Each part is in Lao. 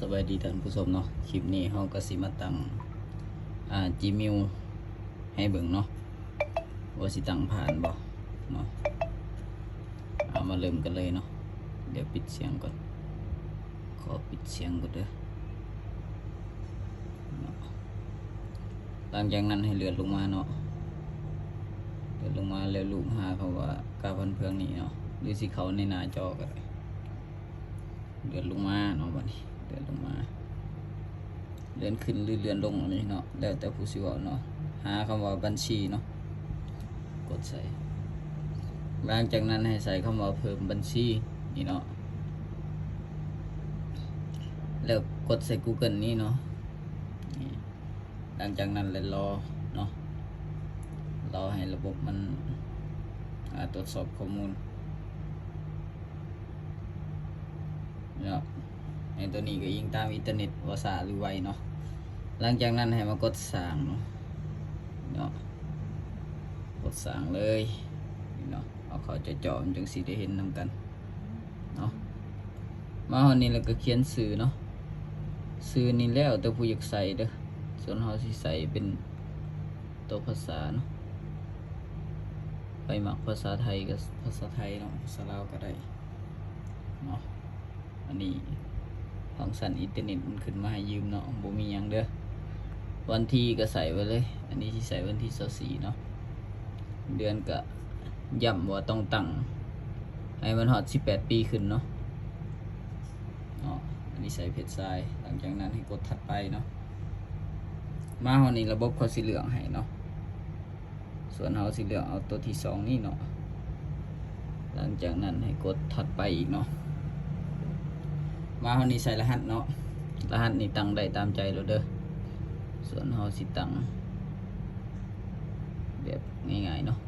ສະບາຍດີທ່ານຜູ້ຊົມເນາະ, ຄລິບນີ້ເຮົາກໍຊິມາຕັ້ງ ອ່າ Gmail ໃຫ້ເບິ່ງເນາະ ວ່າຊິຕັ້ງຜ່ານບໍ່ເນາະ. ເອົາ ມາເລີ່ມກັນເລີຍເນາະ. ດຽວປິດສຽງກ່ອນ, ຂໍປິດສຽງກ່ອນເດີເນາະ. ຫຼັງຈາກນັ້ນໃຫ້ເລື່ອນລົງມາເນາະ, ເລື່ອນລົງມາແລ້ວລູບຫາຄຳວ່າກາພັນເຟືອງນີ້ເນາະ ຫຼືຊິເຂົ້າໃນໜ້າຈໍກໍໄດ້. ເລື່ອນລົງມາເນາະ, ບັດນີ້ເລື່ອນລົງມາ ເລື່ອນຂຶ້ນ ຫຼື ເລື່ອນລົງ ອັນນີ້ເນາະ ແລ້ວແຕ່ຜູ້ຊິເວົ້າເນາະ. ຫາຄຳວ່າບັນຊີເນາະ, ກົດໃສ່. ຫຼັງຈາກນັ້ນໃຫ້ໃສ່ຄຳວ່າເພີ່ມບັນຊີນີ້ເນາະ, ແລ້ວກົດໃສ່ Google ນີ້ເນາະ. ນີ້ ຫຼັງຈາກນັ້ນແລ້ວລໍເນາະ, ລໍໃຫ້ລະບົບມັນ ອ່າ ກວດສອບຂໍ້ມູນເນາະ. ໃນຕົວນີ້ກໍອີງຕາມອິນເຕີເນັດວ່າຊ້າ ຫຼື ໄວເນາະ. ຫຼັງຈາກນັ້ນໃຫ້ມາກົດສ້າງເນາະ, ເນາະ ກົດສ້າງເລີຍເນາະ. ເອົາເຂົ້າຈອໆ ມັນຈັ່ງຊິໄດ້ເຫັນນຳກັນເນາະ. ມາຮອດນີ້ແລ້ວກໍຂຽນຊື່ເນາະ, ຊື່ນີ້ແລ້ວແຕ່ຜູ້ຢາກໃສ່ເດີ, ສ່ວນເຮົາຊິໃສ່ເປັນຕົວພາສາເນາະ, ໃຜມັກພາສາໄທກໍພາສາໄທເນາະ, ພາສາລາວກໍໄດ້ເນາະ. ອັນນີ້ຟັງຊັນອິນເຕີເນັດມັນຂຶ້ນມາໃຫ້ຢືມເນາະ, ບໍ່ມີຫຍັງເດີ. ວັນທີກໍໃສ່ໄວ້ເລີຍ, ອັນນີ້ຊິໃສ່ວັນທີຊາວສີ່ເນາະ. ເດືອນກໍຢ້ຳວ່າຕ້ອງຕັ້ງໃຫ້ມັນຮອດສິບແປດປີຂຶ້ນເນາະ, ເນາະ. ອັນນີ້ໃສ່ເພດຊາຍ. ຫຼັງຈາກນັ້ນໃຫ້ກົດຖັດໄປເນາະ. ມາຮອດນີ້ລະບົບເຂົາຊິເລືອກໃຫ້ເນາະ. ສ່ວນເຮົາຊິເລືອກເອົາຕົວທີສອງນີ້ເນາະ. ຫຼັງຈາກນັ້ນໃຫ້ກົດຖັດໄປອີກເນາະ. ມາຮອດນີ້ໃສ່ລະຫັດເນາະ, ລະຫັດນີ້ຕັ້ງໄດ້ຕາມໃຈໂລດເດີ. ສ່ວນເຮົາຊິຕັ້ງແບບງ່າຍໆເນາະ,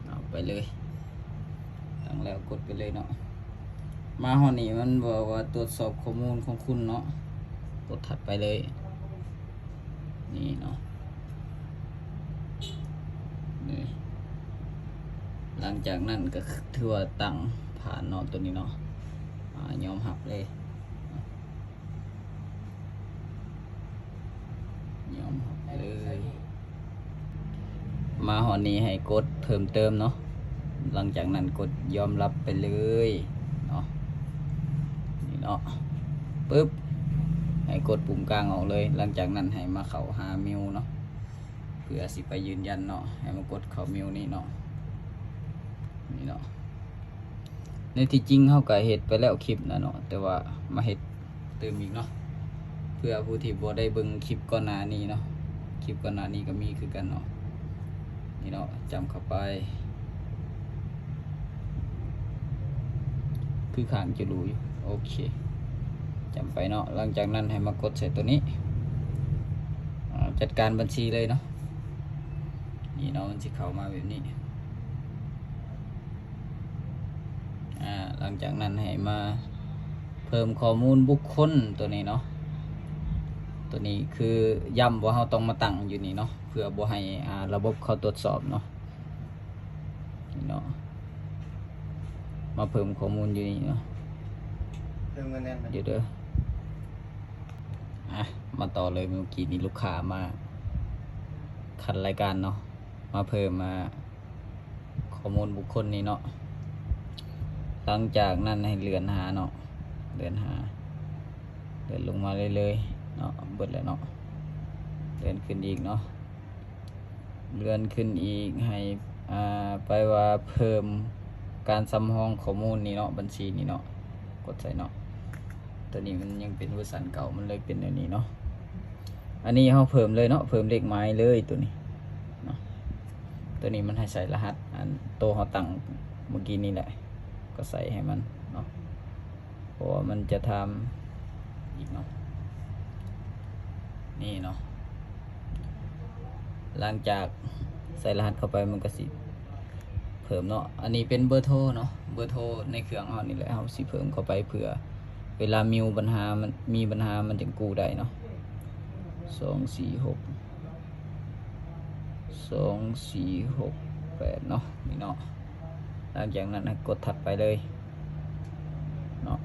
ເອົາໄປເລີຍ. ຕັ້ງແລ້ວກົດໄປເລີຍເນາະ. ມາຮອດນີ້ມັນບອກວ່າກວດສອບຂໍ້ມູນຂອງຄຸນເນາະ, ກົດຖັດໄປເລີຍ. ນີ້ເນາະ, ນີ້ ຫຼັງຈາກນັ້ນກໍຖືວ່າຕັ້ງຜ່ານເນາະ ຕົວນີ້ເນາະ. ອາ ຍອມຮັບເລີຍ, ຍອມຮັບເລີຍ. ມາຮອດນີ້ໃຫ້ກົດເພີ່ມເຕີມເນາະ, ຫຼັງຈາກນັ້ນກົດຍອມຮັບໄປເລີຍເນາະ. ນີ້ເນາະ, ປຶບ ໃຫ້ກົດປຸ່ມກາງອອກເລີຍ. ຫຼັງຈາກນັ້ນໃຫ້ມາເຂົ້າຫາເມວເນາະ, ເພື່ອຊິໄປຢືນຢັນເນາະ, ໃຫ້ມາກົດເຂົ້າເມວນີ້ເນາະ. ນີ້ເນາະ, ໃນທີ່ຈິງເຮົາກໍເຮັດໄປແລ້ວຄລິບນະເນາະ, ແຕ່ວ່າມາເຮັດຕື່ມອີກເນາະ ເພື່ອຜູ້ທີ່ບໍ່ໄດ້ເບິ່ງຄລິບກ່ອນໜ້ານີ້ເນາະ. ຄລິບກ່ອນໜ້ານີ້ກໍມີຄືກັນເນາະ. ນີ້ເນາະ, ຈ້ຳເຂົ້າໄປ ຄືຂ້າງຈະຫຼູຢູ່. ໂອເຄ, ຈ້ຳໄປເນາະ. ຫຼັງຈາກນັ້ນໃຫ້ມາກົດໃສ່ຕົວນີ້, ອາ ຈັດການບັນຊີເລີຍເນາະ. ນີ້ເນາະ, ມັນຊິເຂົ້າມາແບບນີ້. ອາ ຫຼັງຈາກນັ້ນໃຫ້ມາເພີ່ມຂໍ້ມູນບຸກຄົນຕົວນີ້ເນາະ. ຕົວນີ້ຄືຢ້ຳວ່າເຮົາຕ້ອງມາຕັ້ງຢູ່ນີ້ເນາະ, ເພື່ອບໍ່ໃຫ້ ອາ ລະບົບເຂົາກວດສອບເນາະ. ນີ້ເນາະ, ມາເພີ່ມຂໍ້ມູນຢູ່ນີ້ເນາະ. ເພີ່ມເງິນແໜ່ ດຽວເດີ. ອາ ມາຕໍ່ເລີຍ, ເມື່ອກີ້ນີ້ລູກຄ້າມາຂັດລາຍການເນາະ, ມາເພີ່ມ ອາ ຂໍ້ມູນບຸກຄົນນີ້ເນາະ. ຫຼັງຈາກນັ້ນໃຫ້ເລື່ອນຫາເນາະ, ເລື່ອນຫາ ເລື່ອນລົງມາເລື້ອຍໆເນາະ. ເບິດແລ້ວເນາະ, ເລື່ອນຂຶ້ນອີກເນາະ, ເລື່ອນຂຶ້ນອີກໃຫ້ ອາ ໄປວ່າເພີ່ມການສຳຮອງຂໍ້ມູນນີ້ເນາະ, ບັນຊີນີ້ເນາະ, ກົດໃສ່ເນາະ. ຕົວນີ້ມັນຍັງເປັນເວີຊັນເກົ່າ, ມັນເລີຍເປັນແນວນີ້ເນາະ. ອັນນີ້ເຮົາເພີ່ມເລີຍເນາະ, ເພີ່ມເລກໝາຍເລີຍຕົວນີ້ເນາະ. ຕົວນີ້ມັນໃຫ້ໃສ່ລະຫັດ ອັນໂຕເຮົາຕັ້ງເມື່ອກີ້ນີ້ແຫຼະ, ກໍໃສ່ໃຫ້ມັນເນາະ, ເພາະວ່າມັນຈະຖາມອີກເນາະ. ນີ້ເນາະ, ຫຼັງຈາກໃສ່ລະຫັດເຂົ້າໄປ ມັນກໍຊິເພີ່ມເນາະ. ອັນນີ້ເປັນເບີໂທເນາະ, ເບີໂທໃນເຄື່ອງເຮົານີ້ແຫຼະ, ເຮົາຊິເພີ່ມເຂົ້າໄປເພື່ອເວລາມີບັນຫາ ມັນມີບັນຫາ ມັນຈຶ່ງກູ້ໄດ້ເນາະ. ສອງ ສີ່ ຫົກ ສອງ ສີ່ ຫົກ ແປດ ເນາະ, ນີ້ເນາະ. ຫຼັງຈາກນັ້ນໃຫ້ກົດຖັດໄປເລີຍເນາະ.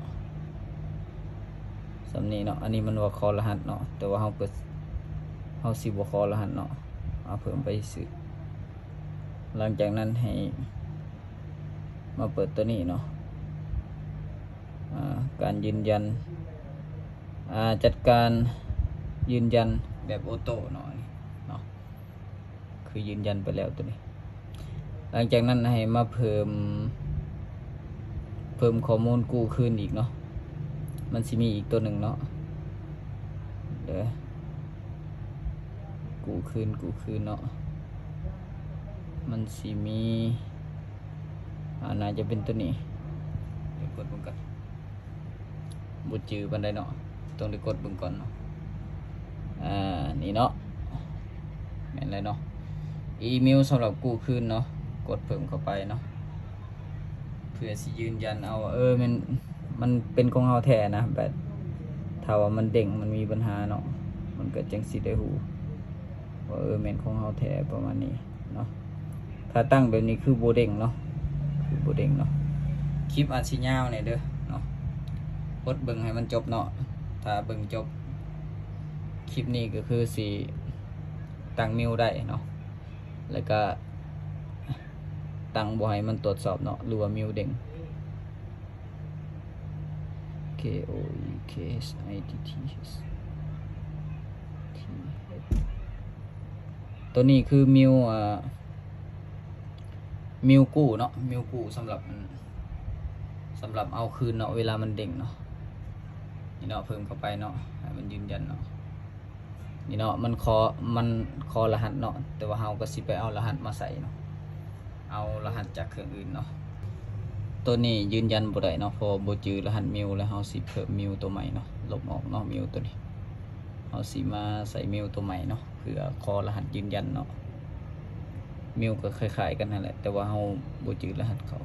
ສ່ຳນີ້ເນາະ. ອັນນີ້ມັນວ່າຂໍລະຫັດເນາະ ແຕ່ວ່າເຮົາກໍ ເຮົາຊິບໍ່ຂໍລະຫັດເນາະ ເອົາເພີ່ມໄປຊື່. ຫຼັງຈາກນັ້ນໃຫ້ມາເປີດຕົວນີ້ເນາະ ອາ ການຢືນຢັນ ອາ ຈັດການຢືນຢັນແບບໂອໂຕ້ເນາະ ອັນນີ້ເນາະ ຄືຢືນຢັນໄປແລ້ວຕົວນີ້. ຫຼັງຈາກນັ້ນໃຫ້ມາເພີ່ມ ເພີ່ມຂໍ້ມູນກູ້ຄືນອີກເນາະ. ມັນຊິມີອີກຕົວໜຶ່ງເນາະ ເດີ ກູ້ຄືນ ກູ້ຄືນເນາະ. ມັນຊິມີ ອາ ໜ້າຈະເປັນຕົວນີ້ ດຽວກົດເບິ່ງກ່ອນ. ບໍ່ຈື່ປານໃດເນາະ ຕ້ອງໄດ້ກົດເບິ່ງກ່ອນເນາະ. ອາ ນີ້ເນາະ ແມ່ນແລ້ວເນາະ ອີເມວສຳລັບກູ້ຄືນເນາະ. ກົດເພີ່ມເຂົ້າໄປເນາະ ເພື່ອຊິຢືນຢັນເອົາວ່າ ເອີ ແມ່ນ ມັນເປັນຂອງເຮົາແທ້ນະ. ແບບຖ້າວ່າມັນເດ້ງ ມັນມີບັນຫາເນາະ ມັນກໍຈັ່ງຊິໄດ້ຮູ້ວ່າ ເອີ ແມ່ນຂອງເຮົາແທ້ ປະມານນີ້ເນາະ. ຖ້າຕັ້ງແບບນີ້ຄືບໍ່ເດ້ງເນາະ ຄືບໍ່ເດ້ງເນາະ. ຄລິບອາດຊິຍາວແດ່ເດີເນາະ ກົດເບິ່ງໃຫ້ມັນຈົບເນາະ. ຖ້າເບິ່ງຈົບຄລິບນີ້ກໍຄືຊິຕັ້ງເມວໄດ້ເນາະ ແລ້ວກໍຕັ້ງບໍ່ໃຫ້ມັນຕວດສອບເນາະ ຫຼືວ່າເມວເດ້ງ. K O E K H I T T H T H ຕົວນີ້ຄືເມວ ເອີ ເມວກູ້ເນາະ ເມວກູ້ສຳລັບ ສຳລັບເອົາຄືນເນາະ ເວລາມັນເດ້ງເນາະ. ນີ້ເນາະ ເພີ່ມເຂົ້າໄປເນາະ ໃຫ້ມັນຢືນຢັນເນາະ. ນີ້ເນາະ ມັນຂໍ ມັນຂໍລະຫັດເນາະ ແຕ່ວ່າເຮົາກໍຊິໄປເອົາລະຫັດມາໃສ່ເນາະ ເອົາລະຫັດຈາກເຄື່ອງອື່ນເນາະ. ໂຕນີ້ຢືນຢັນບໍ່ໄດ້ເນາະ ເພາະວ່າບໍ່ຈື່ລະຫັດເມວ ແລ້ວເຮົາຊິເພີ່ມເມວໂຕໃໝ່ເນາະ ລົບອອກເນາະ ເມວໂຕນີ້. ເຮົາຊິມາໃສ່ເມວໂຕໃໝ່ເນາະ ເພື່ອຂໍລະຫັດຢືນຢັນເນາະ. ເມວກໍຄ້າຍໆກັນຫັ້ນແຫຼະ ແຕ່ວ່າເຮົາບໍ່ຈື່ລະຫັດເຂົາ.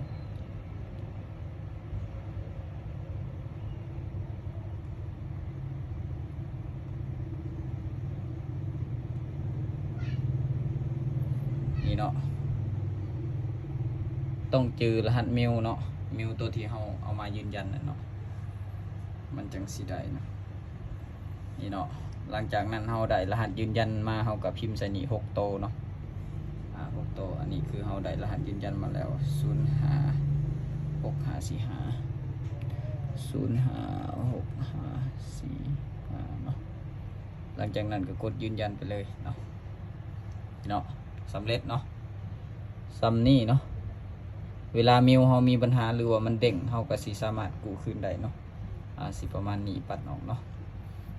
ນີ້ເນາະ ຕ້ອງຈື່ລະຫັດເມວເນາະ ເມວໂຕທີ່ເຮົາເອົາມາຢືນຢັນນັ້ນເນາະ ມັນຈັ່ງຊິໄດ້ນະ. ນີ້ເນາະ ຫຼັງຈາກນັ້ນເຮົາໄດ້ລະຫັດຢືນຢັນມາ ເຮົາກໍພິມໃສ່ນີ້ຫົກໂຕເນາະ ອາ ຫົກໂຕ. ອັນນີ້ຄືເຮົາໄດ້ລະຫັດຢືນຢັນມາແລ້ວ ສູນຫ້າຫົກຫ້າສີ່ຫ້າ ສູນຫ້າຫົກຫ້າສີ່ຫ້າເນາະ. ຫຼັງຈາກນັ້ນກໍກົດຢືນຢັນໄປເລີຍເນາະ ເນາະ ສຳເລັດເນາະ. ສ່ຳນີ້ເນາະ ເວລາເມວເຮົາມີບັນຫາ ຫຼືວ່າມັນເດ້ງ ເຮົາກໍຊິສາມາດກູ້ຄືນໄດ້ເນາະ. ອາ ຊິປະມານນີ້ ປັດອອກເນາະ.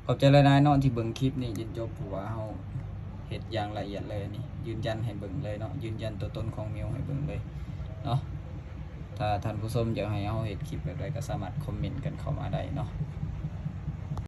ຂອບໃຈຫຼາຍໆເນາະທີ່ເບິ່ງຄລິບນີ້ຈົນຈົບ ເພາະວ່າເຮົາເຮັດຢ່າງລະອຽດເລີຍ. ນີ້ຢືນຢັນໃຫ້ເບິ່ງເລີຍເນາະ ຢືນຢັນຕົວຕົນຂອງເມວໃຫ້ເບິ່ງເລີຍເນາະ. ຖ້າທ່ານຜູ້ຊົມຢາກໃຫ້ເຮົາເຮັດຄລິບແບບໃດ ກໍສາມາດຄອມເມັນກັນເຂົ້າມາໄດ້ເນາະ.